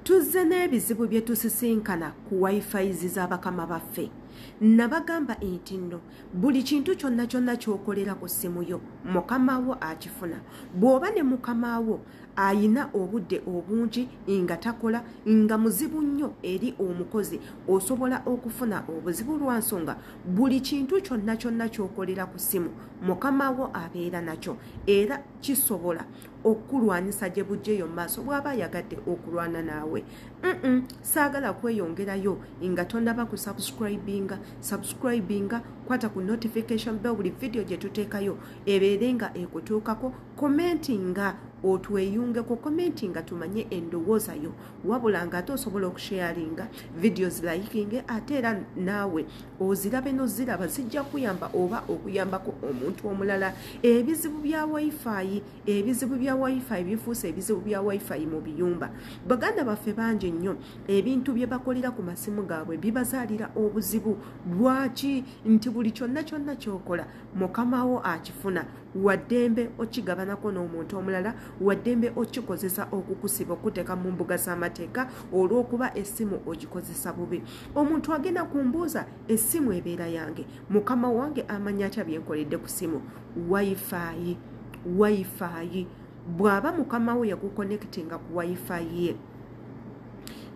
Tuzze n'ebizibu bye tusisinkana ku wifi z'abakama baffe. Nabagamba nti nno buli kintu kyonna kyonna ky'okolera ku ssimu yo mukama wo akifuna. Bw'oba ne mukama wo ayina obudde obungi nga takola, nga muzibu nnyo eri omukozi, osobola okufuna obuzibu lwa nsonga buli kintu kyonna kyonna ky'okolera ku ssimu mukama wo abeera nakyo, era kisobola okulwanyisa gye bujjeyo mu maaso bw'aba ayagadde okulwana naawe. Saagala kweyongerayo nga tonnaba kusubscribinga. Subscribinga, kwata ku notification bell, buli video gye tuteekayo ebeere nga ekutuukako. Commentinga otweyungeko, commentinga tumanye endowooza yo, wabula ng'ate osobola okusharinga videos, liking, ate era naawe ozirabe n'oziraba, zijja kuyamba oba okuyambako omuntu omulala. Ebizibu bya wifi, ebizibu bya wifi bifuuse ebizibu bya wifi mu biyumba. Baganda baffe bangi nnyo ebintu bye bakolera ku masimu gaabwe bibazaalira obuzibu. Lwaki? Nti buli kyonna kyonna ky'okola mukama wo akifuna. Waddembe okigabanako n'omuntu omulala, waddembe okikozesa okukusiba, okuteeka mu mbuga z'amateeka olw'okuba essimu ogikozesa bubi. Omuntu agenda kumbuuza, essimu ebeera yange, mukama wange amanya atya byenkoledde ku ssimu? Wifi, wifi bw'aba mukama wo yakuconnectinga ku wifi ye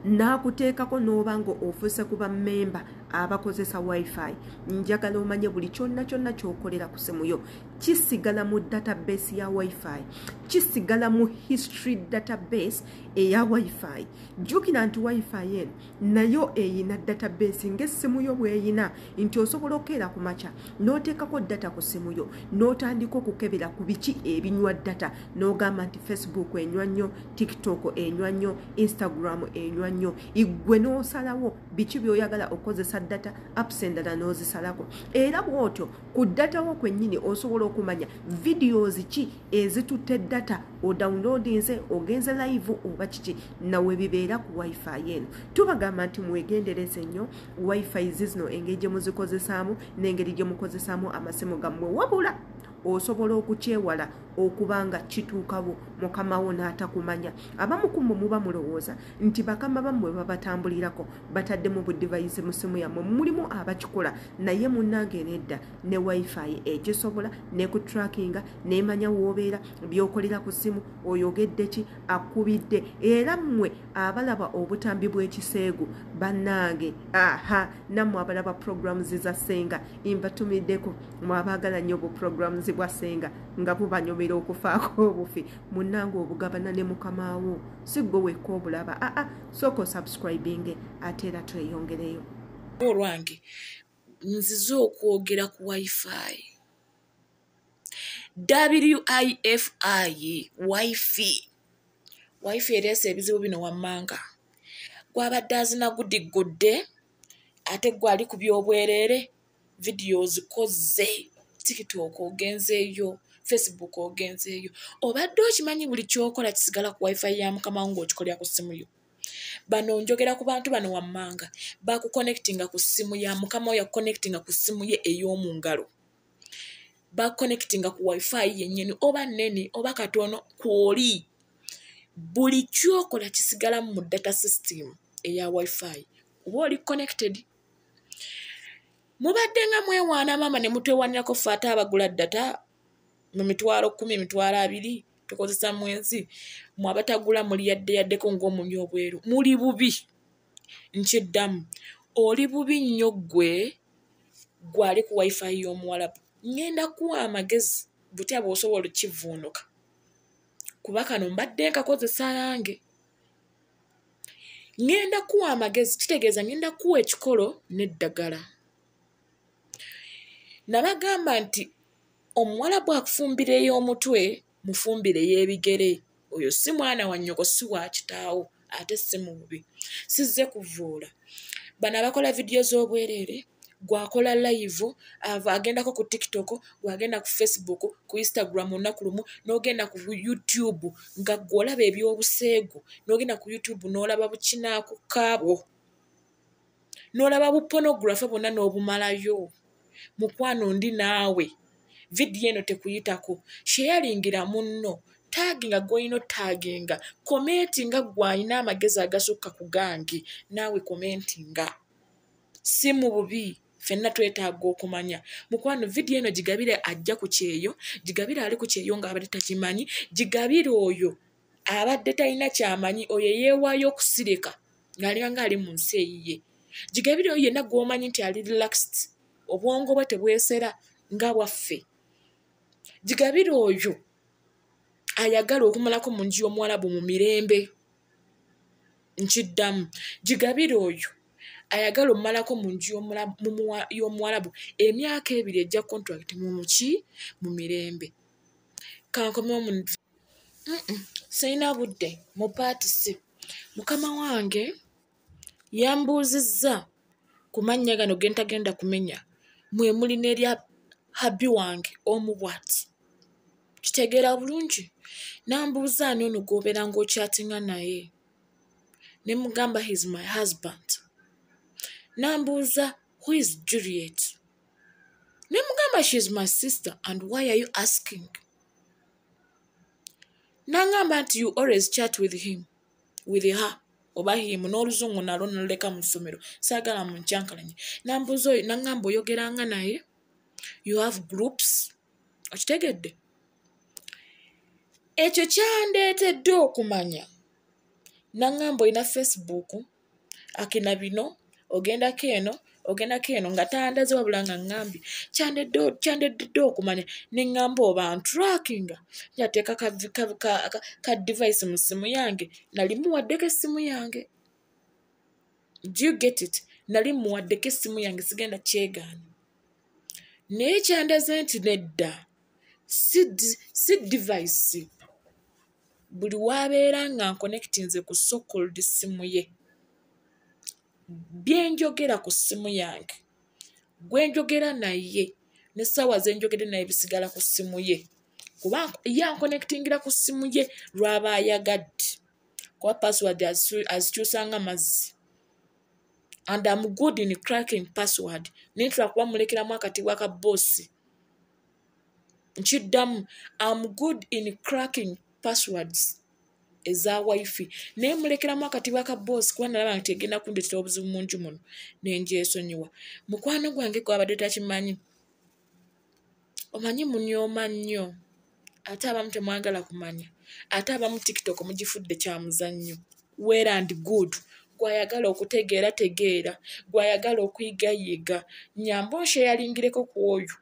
n'akuteekako n'oba nga ofuuse kuba mmemba abakozesa wifi, njagala omanye buli kyonna kyonna ky'okolera ku ssimu yo kisigala mu database ya wifi, kisigala mu history database eya wifi. Jjukira nti wifi eno nayo eyina database ng'essimu yo bw'eyina, nti osobola okukeera ku makya n'oteekako data ku ssimu yo n'otandika okukebera ku biki ebinywa data, n'ogamba nti Facebook enywa nnyo, TikTok enywa nnyo, Instagram enywa nnyo. Ggwe n'osalawo biki by'oyagala okukozesa data, apps endala n'ozisalako. Era bw'otyo ku data wo kwennyini osobola okumanya videos ki ezitutte data, odownloadinze, ogenze live oba kiki, nawe bibeera ku wifi eno. Tubagamba nti mwegendereze nnyo wifi zino, engeri gye muzikozesaamu n'engeri gye mukozesaamu amasimu gammwe. Wabula osobola okukyewala okuba nga kituukawo mukama wo n'atakumanya. Abamu ku mmwe muba mulowooza nti bakama bammwe babatambulirako, bataddemu budevice mu ssimu yammwe. Mulimu abakikola, naye munnange nedda. Ne wifi ekisobola nekutrackinga nemanya w'obeera, by'okolera ku ssimu, oyogedde ki, akubidde. Era mmwe abalaba obutambi bw'ekiseegu, bannange, aha, nammwe abalaba programs za Ssenga, mbatumiddeko mwabaagala nnyo obuprograms bwa Ssenga nga bubanyomera okufaako obufi. Munnange, obugabana ne mukamaawo, si ggwe wekka obulaba. Aa, sooka osubscribinge ate era tweyongereyo. Olwange nzize okwogera ku wifi, WIFI, wifi. Wifi ereese ebizibu bino wammanga. Gwabadde azina gudiggudde, ate gwe ali ku byobwereere, vidiyo ozikoze, TikTok ogenzeeyo, Facebook ogenzeeyo, obadde okimanyi buli kyokola kisigala ku wifi ya mukama wo ng'okikolera ku ssimu yo? Bano njogera ku bantu bano wammanga bakuconnectinga ku ssimu ya mukama wo, yakuconnectinga ku ssimu ye ey'omu ngalo, bakuconnectinga ku wifi yennyini, oba nnene oba katono kwoli, buli kyokola kisigalamu mu data system eya wifi oba oli connected. Mubadde nga mwewaana maama ne mutwewanirako ffe ate abagula data mu 100,000, 20,000 tukozesa mwezi. Mwe abatagula muli yadde yaddeko ng'omumya obweru, muli bubi. Nkiddamu, oli bubi nnyo ggwe gwali ku wifi y'omuwalabu. Ŋŋenda kuwa amagezi butya bw'osobola okkivuunuka, kuba kano mbadde nkakozesa yange. Ŋŋenda kuwa amagezi, kitegeeza ŋŋenda kuwa ekikolo n'eddagala. Nabagamba nti omuwalabu akufumbira ey'omutwe, mufumbire ey'ebigere. Oyo si mwana wa nnyoko, si wa kitaawo, ate si mububi. Sizze kuvuula bano abakola vidiyo z'obwereere. Gwakola live, ava agendako ku TikTok, gwagenda ku Facebook, ku Instagram, olunaku lumu n'ogenda ku YouTube nga gw'olaba ebyobuseegu, n'ogenda ku YouTube n'olaba bukinaakukaabwo, n'olaba bupornography bwonna n'obumalayo. Mukwano, ndi naawe, vidiyo eno tekuyitako, sharingira munno. Taginga gw'olina otaginga, commentinga gw'alina amagezi agasukka ku gange, naawe commentinga. Si mu bubi, ffenna twetaaga okumanya. Mukwano, vidiyo eno gigabire ajja ku kyeyo, gigabire ali ku kyeyo ng'abadde takimanyi, gigabire oyo abadde talina kyamanyi, oyo yeewaayo okusirika ng'alinga ng'ali mu nsi eyiye. Gigabire oyo yenna gw'omanyi nti ali relaxed, obwongo bwe tebwesera nga bwaffe. Gigabire oyo ayagala okumalako mu nju y'omuwalabu mu mirembe. Nkiddamu, gigabire oyo ayagala omumalako mu nju y'omuwalabu emyaka 2 ejja contract mu mirembe. Kankomewo mu sirina budde mu paatisi. Mukama wange yambuuzizza ku mannya gano ge ntagenda kumenya, mwe muli n'erya hubby wange omu bw'ati. Kitegeera bulungi. Nambuuza ani ono gw'obeera ng'okyatinga naye. Ne mugamba he is my husband. Nambuuza who is Juliet. Ne mugamba she is my sister and why are you asking? Nangamba nti you always chat with him, with her, oba him, n'oluzungu nalwo naluleka mu ssomero, saagala munkyankalanye. Nambuuza oyo, nangamba oyogeranga naye, you have groups, okitegedde? Ekyo kyandeetedde okumanya. Nangamba olina Facebook, akina bino, ogendako eno, ogendako eno, nga tandaze wabula nga ŋŋambye. Kyandeetedde okumanya, ne ŋŋamba oba ntrackinga, njateeka ka device mu ssimu yange, nali muwaddeko essimu yange. Do you get it? Nali muwaddeko essimu yange, sigenda kyegaana. Naye kyandaze nti nedda, si device. Buli w'abeera nga nkonectinze ku so-called ssimu ye, bye njogera ku ssimu yange, gwe njogera naye, n'essaawa ze njogedde naye bisigala ku ssimu ye. Kuba ye ankonectingira ku ssimu ye lw'aba ayagadde. Kuba password azikyusa nga mazzi. And I'm good in cracking password. Naye ntula kuba mulekeramu akatibwa ka boss. Nkiddamu, I'm good in cracking passwords eza wifi. Naye mulekeramu akatibwa ka boss kuba nalaba nti egenda kundeetera obuzibu mu nju muno, ne ngyesonyiwa. Mukwano gwange gw'abadde takimanyi. Omanyi munyooma nnyo, ate abamu temwagala kumanya, ate abamu TikTok mugifudde kya muzannyo. Well and good. Gw'ayagala okutegeera tegeera, gw'ayagala okuyiga yiga. Nnyamba onsharelingireko ku oyo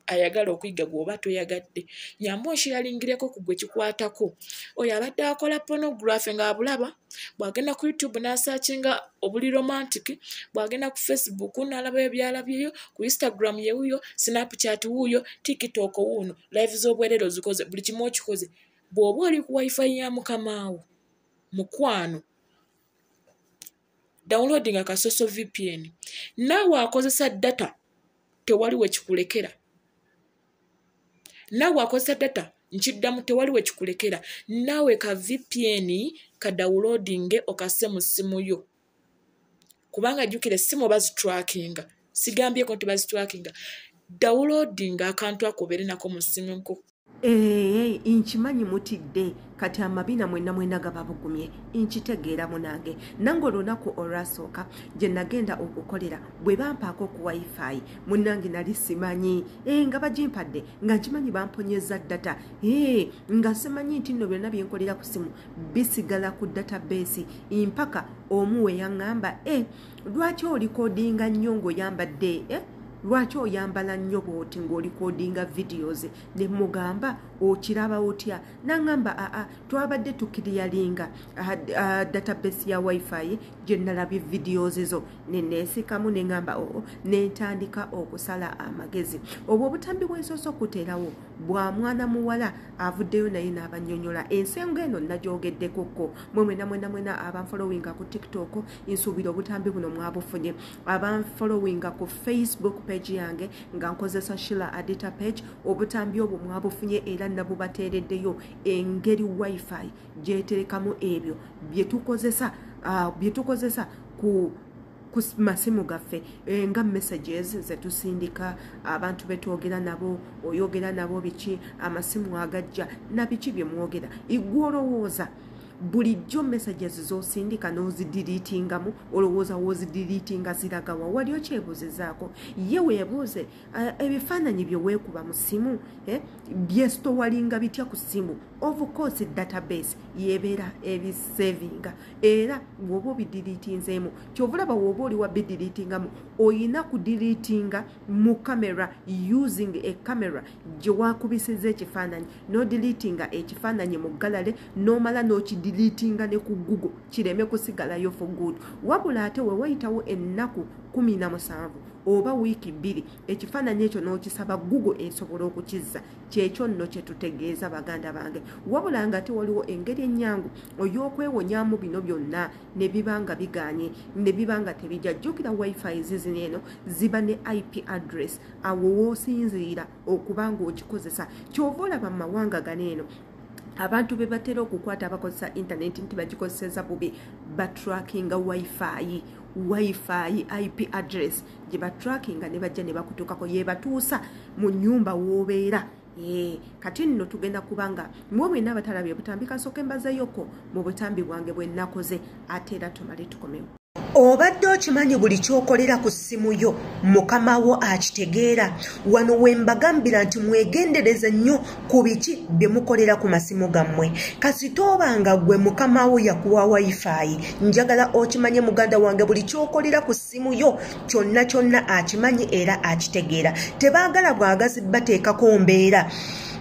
ayagala okuyiga gw'oba toyagadde. Nnyamba onsharelingireko ku gwe kikwatako. Oyo abadde akola pornography ng'abulaba, bw'agenda ku YouTube n'asearchinga obuli romantic, bw'agenda ku Facebook n'alabayo by'alabyeyo, ku Instagram ye wuuyo, Snapchat wuuyo, TikTok wuuno, live z'obwereere ozikoze, buli kimu okikoze. Bw'oba oli ku wifi ya mukamaawo, mukwano, downloadinga Kasoso VPN. Naawe akozesa data, tewali we kikulekera. Naawe akozesa data, nkiddamu tewali we kikulekera. Naawe ka VPN ka downloadinge okasse mu ssimu yo. Kubanga jjukira essimu bazitrackinga. Sigambyeko nti bazitrackinga. Downloadinga akantu ako obeere nako mu ssimu yo. Nkimanyi mutidde kati amabina mwenna mwenna gababugumye, nkitegeera munange. Nange olunaku olwasooka gye nagenda okukolera bwe bampaako ku wifi, munnange nali simanyi, nga bagimpadde nga nkimanyi bamponyeza data, nga simanyi nti nno byonna bye nkolera ku ssimu bisigala ku database. Mpaka omu we yaŋŋamba, lwaki olikodinga nnyo ng'oyambadde, lwaki oyambala nnyo bw'oti ng'olikodinga videos? Ne mugamba okiraba otya? N'aŋŋamba aa, twabadde tukiriyalinga database ya wifi gye nalabye videos zo. Ne neesikamu ne ŋŋamba oo, ne ntandika okusala amagezi. Obwo obutambi bwensoose okuteerawo bwa mwana muwala avuddeyo naye n'abannyonnyola ensengo eno nagyogeddekokko. Mwe mwena mwena mwena abanfollowinga ku TikTok, nsuubira obutambi buno mwabufunye. Abanfollowinga ku Facebook page yange nga nkozesa Sheila Adita page, obutambi obwo mwabufunye era nabubateereddeyo engeri wifi gyeterekamu ebyo bye tukozesa ku Ku masimu gaffe, nga messages zetusindika abantu betwogera nabo, oyogera nabo biki, amasimu agajja na biki bye mwogera. Igwe olowooza bulijjo messages z'osindika n'ozidiriitingamu, olowooza w'ozidiriitinga ziragawa? Wali okyebuuzizaako? Ye weebuuze, ebifaananyi bye weekuba mu ssimu byesitowalinga bitya ku ssimu? Of course database yebeera ebisavinga, era bw'oba obidiriitinzeemu, kyova olaba woba oli wa bidiriitingamu, oyina kudiriitinga mu camera, using a camera gye wakubisiza ekifaananyi, n'odiriitinga ekifaananyi mu gallery, n'omala n'okidiriitinga ne ku Google kireme kusigalayo for good. Wabula ate we wayitawo ennaku 17 oba wiiki 2, ekifaananyi ekyo n'okisaba Google, esobola okukizza. Kyekyo nno kyetutegeeza, baganda bange. Wabula nga tewaliwo engeri ennyangu oy'okwewonyamu bino byonna ne biba nga biganye, ne biba nga tebijja. Jjukira wifi zizino eno ziba ne IP address, awo w'osinziira okuba ng'ogikozesa. Kyova olaba mu mawanga gano eno abantu be batera okukwata abakozesa intaneti nti bagikozeseza bubi, batrackinga wifi IP address gye batrackinga ne bajja ne bakutuukako, yebatuusa mu nnyumba w'obeera. Kati nno tugenda kubanga mwe mwenna abatalabye obutambi, kasooke mbazeyoko mu butambi bwange bwe nnakoze, ate era tumale tukomewo. Obadde okimanyi buli kyokolera ku ssimu yo mukama wo akitegeera? Wano we mbagambira nti mwegendereze nnyo ku biki bye mukolera ku masimu gammwe. Kasita oba nga gwe mukama wo yakuwa wifi, njagala okimanye muganda wange, buli kyokolera ku ssimu yo kyonna kyonna akimanyi era akitegeera. Tebaagala bwagazi bateekako mbeera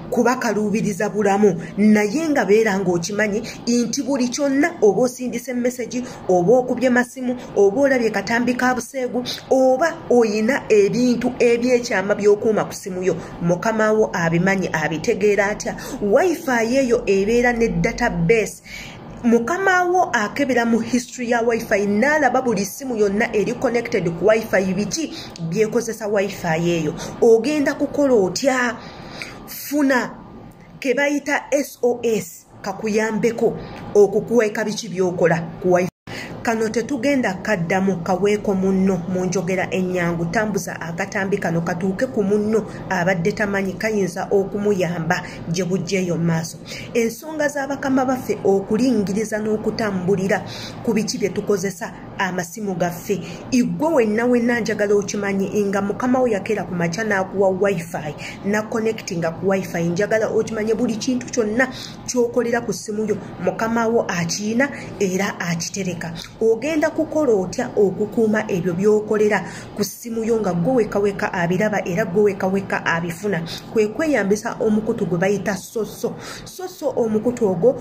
kubakaluubiriza bulamu, naye nga beera ng'okimanyi nti buli kyonna, oba osindise message, oba okubye masimu, oba olabye katambi ka buseegu, oba oyina ebintu ebyekyama by'okuuma ku simu yo, mukama wo abimanyi. Abitegeera atya? Wifi eyo ebeera ne database. Mukama wo akebera mu history ya wifi n'alaba buli simu yonna eri connected ku wifi biki byekozesa wifi eyo. Ogenda kukola otya? Funa ke bayita SOS, kakuyambeko okukuweeka biki byokola ku wifi. Kano tetugenda kaddamu, kaweeko munno. Mu njogera ennyangu, tambuza akatambi kano katuuke ku munno abadde tamanyi, kayinza okumuyamba gye bujja eyo mu maaso. Ensonga z'abakama baffe okulingiriza n'okutambulira ku biki bye tukozesa amasimu gaffe, igwe wenna wenna njagala okimanyi nga mukama wo yakeera ku makya n'akuwa wifi naconnectinga ku wifi, njagala okimanye buli kintu kyonna ky'okolera ku ssimu yo mukama wo akiina era akitereka. Ogenda kukola otya okukuuma ebyo by'okolera ku ssimu yo nga gwe weka weka abiraba era gwe weka weka abifuna? Kwe kweyambisa omukutu gwe bayita Soso. Soso, omukutu ogwo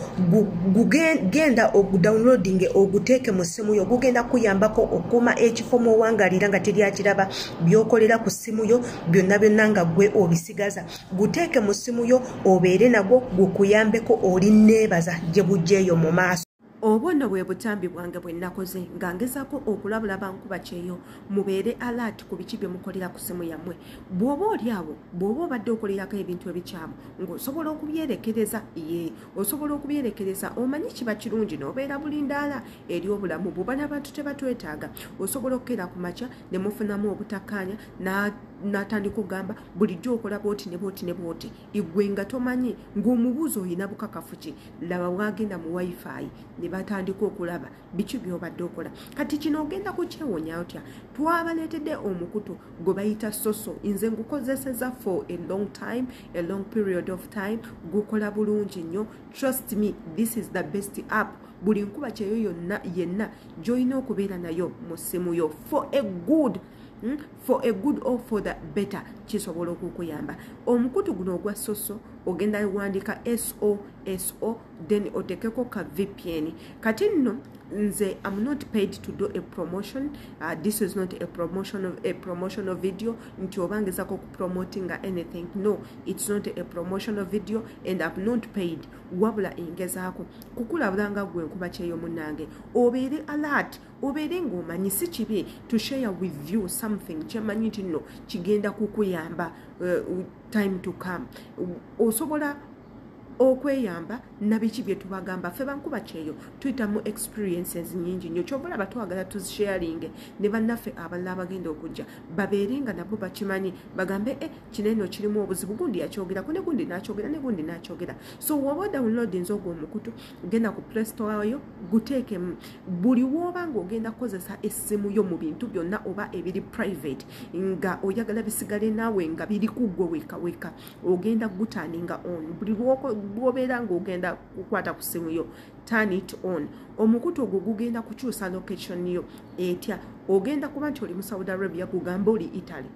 genda ogudownloading, oguteeke mu ssimu yo. Gugenda kuyambako okuuma ekifo mw'owangalira nga teryakiraba, by'okolera ku ssimu yo byonna byonna nga gwe obisigaza. Guteeke mu ssimu yo, obeere nagwo, gukuyambeko, oli neebaza gye bujja eyo mu maaso. Obwo nno bwe butambi bwange bwe nnakoze nga ngezaako okulabula bankuba kyeyo, mubeere alert ku biki bye mukolera ku ssimu yammwe. Bw'oba oli awo, bw'oba obadde okolerako ebintu ebikyamu ng'osobola okubyerekereza, ye osobola okubyerekereza. Omanyi kiba kirungi n'obeera bulindaala eri obulamu bw'oba n'abantu tebatwetaaga. Osobola okukeera ku makya ne mufunamu obutakkaanya, n'atandika okugamba bulijjo okola bwoti ne bwoti ne bwoti, igwe nga tomanyi, ng'omubuuzi oyina bukakafu ki? Laba bwagenda mu wifi ne batandika okulaba biki by'obadde okola. Kati kino ogenda kukyewonya otya? Twabaleetedde omukutu gwe bayita Soso. Nze ngukozeseza for a long time, a long period of time. Gukola bulungi nnyo. Trust me, this is the best app buli nkuba kyeyo yonna yenna gy'olina okubeera nayo mu ssimu yo for a good or for the better. Kisobola okukuyamba omukutu guno ogwa Soso. Ogenda wandika SOSO, then otekeko ka VPN. Kati nno nze am not paid to do a promotion. This is not a promotional video nti oba ngezako kupromotinga anything. No, it's not a promotional video and I'm not paid. Wabula engezaako kukulabula nga gwe nkuba kyeyo munnange, obeere alert, obeere ng'omanyi si kibi to share with you something kyemanyi nti nno kigenda kukuyamba time to come. Osobola Okweyamba nabiki bye tubagamba ffe bankuba kyeyo tuyita mu experiences nyingi nnyo, kyova olaba twagala tuzisharinge ne bannaffe abalala abagenda okujja babeere nga nabo bakimanyi, bagambe kino eno kirimu obuzibu, gundi yakyogerako ne gundi n'akyogera ne gundi n'akyogera. So woba downloadinze ogwo omukutu, genda ku Play Store yo guteekemu. Buli wooba ng'ogenda kukozesa essimu yo mu bintu byonna oba ebiri private nga oyagala bisigale naawe nga biri ku ggwe weka weka, ogenda guturninga on. Buli lw'obeera ng'ogenda kukwata ku ssimu yo, turn it on. Omukutu ogwo gugenda kukyusa location yo etya? Ogenda kuba nti oli mu Saudi Arabia, gugambe oli Italy.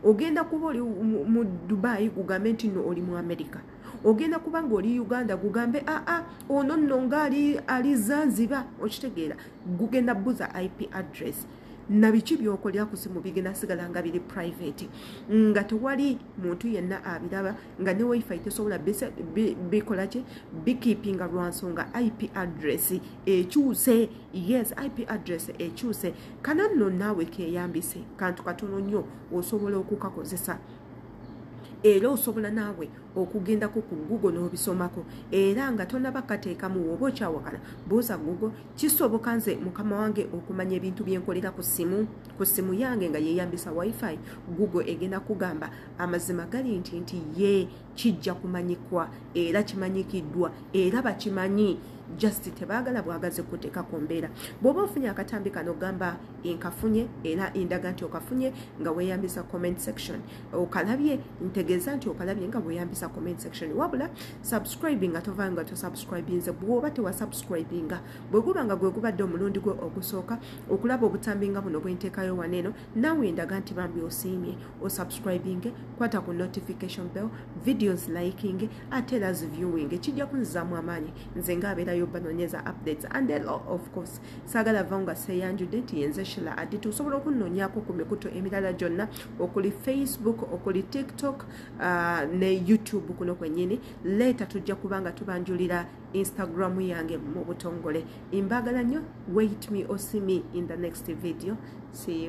Ogenda kuba oli mu Dubai, gugambe nti nno oli mu America. Ogenda kuba ng'oli Uganda, gugambe aa ono nno nga ali Zanzibar. Okitegeera? Gugenda buza IP address na biki by'okolera ku simu bigenda sigala nga biri private, nga tewali muntu yenna abiraba, nga ne wifi tesobola bikola ki bikeepinga lwa nsonga IP address ekyuse. Yes, IP address ekyuse. Kana nno naawe keeyambise, kantu katono nnyo osobola okukakozesa, era osobola naawe okugendako ku Google n'obisomako. Era nga tonaba kateekamu, woba okyawakana, buuza Google, kisoboka nze mukama wange okumanya ebintu byenkolera ku simu yange nga yeeyambisa wifi? Google egenda kugamba amazima gali nti ye kijja kumanyikwa, era kimanyikiddwa, era bakimanyi, just tebaagala bwagaze kuteeka ku mbeera. Bw'oba ofunye akatambi kano, gamba enkafunye, era endaga nti okafunye nga weeyambisa comment section. Okalabye, ntegeeza nti okalabye nga weeyambisa comment section. Wabula subscribing nga tovaayo nga tosubscribinze. Bw'oba tewasubscribinga, bwe guba nga gwe gubadde omulundi gwe ogusooka okulaba obutambi nga buno bwenteekayo wano eno, naawe endaga nti bambi osiimye, osubscribinge, kwata ku notification bell, videos liking, ate era viewing, kijja kunzizaamu amaanyi nze ngaabeerayo banoonyeza updates. And then of course saagala vaawo nga seeyanjudde nti yenze Shila Adit. Osobola okunoonyaako ku mikutu emirala gyonna okuli Facebook, okuli TikTok, ne YouTube kuno kwennyini. Leeta tujja kuba nga tubanjulira Instagram yange mu butongole. Mbaagala nnyo. Wait me or see me in the next video. See you.